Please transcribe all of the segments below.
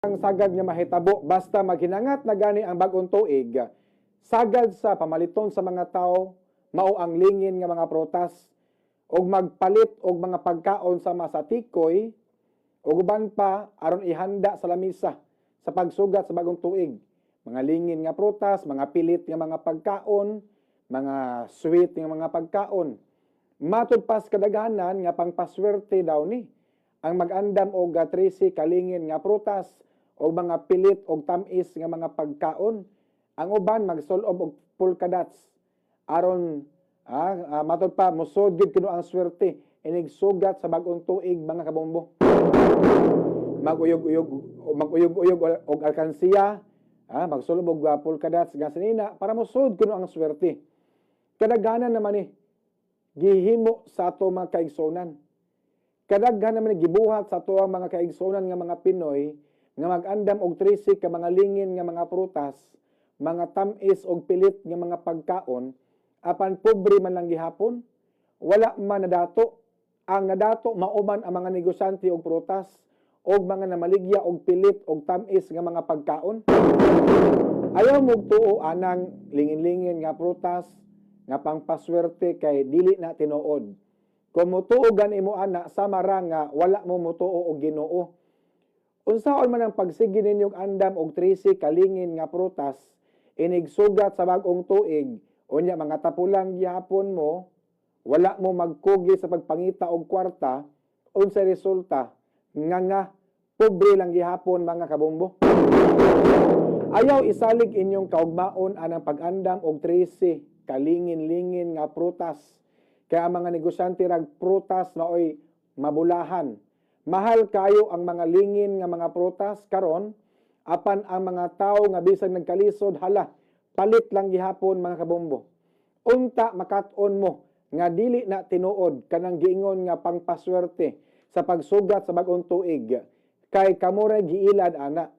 Ang sagad nga mahitabo basta maghinangat na gani ang bag-ong tuig, sagad sa pamaliton sa mga tao mao ang lingin nga mga prutas og magpalit og mga pagkaon sama sa tikoy ug uban pa aron ihanda sa lamisa sa pagsugat sa bagong tuig. Mga lingin nga prutas, mga pilit nga mga pagkaon, mga sweet nga mga pagkaon. Matud pas kadaghanan nga pangpaswerte daw ni ang mag-andam og 13 kalingin nga prutas o mga pilit og tamis nga mga pagkaon. Ang uban magsulob og polka dots aron matud pa musod gyud kuno ang swerte inig sugat sa bag-ong tuig, mga kabombo. Maguyog-uyog, maguyog-uyog og alkansiya, magsulob og polka dots nga sinina para mosud kuno ang swerte. Kadaghanan naman ni gihimo sa ato mga kaigsunan. Kadaghan naman ni gibuhat sa ato ang mga kaigsunan nga mga Pinoy nga mag-andam og 13 ka mga lingin nga mga prutas, mga tamis og pilit nga mga pagkaon, apan pobre man lang gihapon, wala man nadato. Ang nadato mao man ang mga negosyante og prutas og mga namaligya og pilit og tamis nga mga pagkaon. Ayaw mo tuo anang lingin-lingin nga prutas nga pangpaswerte kay dili na tinuod. Kung mutuo gani mo ana, sama ra nga wala mo mutuo og Ginoo. Unsaon man ang pagsige ninyong andam og 13 kalingin nga prutas inig sugat sa bag-ong tuig, unya mga tapulan gihapon mo, wala mo magkugi sa pagpangita og kwarta, unsay resulta? Nga nga pobre lang gihapon, mga kabombo. Ayaw isalig inyong kaugmaon anang pag-andam og 13 kalingin-lingin nga prutas. Kaya ang mga negosyante rag prutas maoy mabulahan. Mahal kayo ang mga lingin nga mga prutas karon, apan ang mga tao nga bisan nagkalisod, hala, palit lang gihapon, mga kabombo. Unta makat-on mo nga dili na tinuod kanang giingon nga pangpaswerte sa pagsugat sa bag-ong tuig kay kamo ra giilad ana.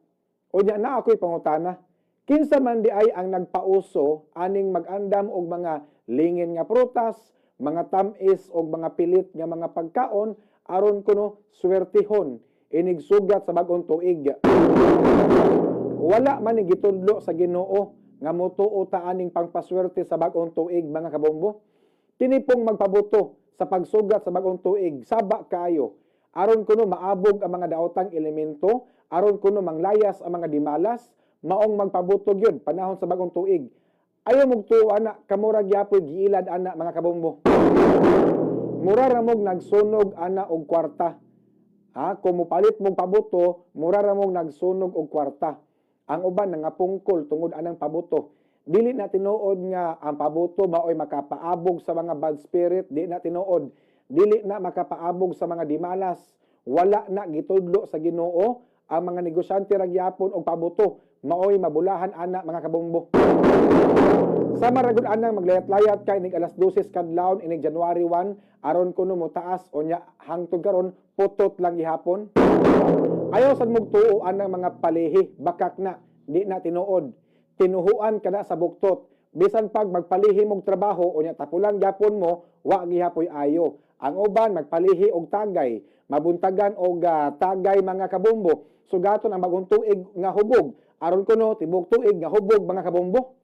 Unya na ako'y pangutana. Kinsa man di ay ang nagpauso aning mag-andam og mga lingin nga prutas, mga tamis og mga pilit nga mga pagkaon aron kuno swertihon inig sugat sa bag-ong tuig? Wala man ni gitudlo sa Ginoo nga motuo ta aning pangpaswerte sa bag-ong tuig, mga kabombo. Kini pong magpabuto sa pagsugat sa bag-ong tuig, saba kaayo. Aron kuno maabog ang mga daotang elemento, aron kuno manglayas ang mga dimalas, maong magpabuto gyud panahon sa bag-ong tuig. Ayaw mog tuo ana, kamo ra gyapoy giilad ana, mga kabombo. Mura ra mog nagsunog ana og kwarta. Ha, kung mopalit mong pabuto, mura ra mong nagsunog og kwarta. Ang uban nangapungkol tungod anang pabuto. Dili na tinuod nga ang pabuto maoy makapaabog sa mga bad spirit, di na tinuod. Dili na makapaabog sa mga dimalas. Wala na gitudlo sa Ginoo ang mga negosyante ra gyapon og pabuto maoy mabulahan ana, mga kabombo. Sama ra gud anang maglayat-layat ka inig alas 12 kadlawon inig January 1 aron kuno mo taas, unya hangtod karon putot lang gihapon. Ayaw sad mog tuo anang mga palihi, bakak na, di na tinuod. Tinuhuan ka na sa buktot. Bisan pag magpalihi mog trabaho unya tapulan gyapon mo, wa gihapoy ayo. Ang uban magpalihi og tagay, mabuntagan og tagay, mga kabombo. Sugaton ang bagong tuig nga hubog. Aron kuno tibok tuig nga hubog, mga kabombo.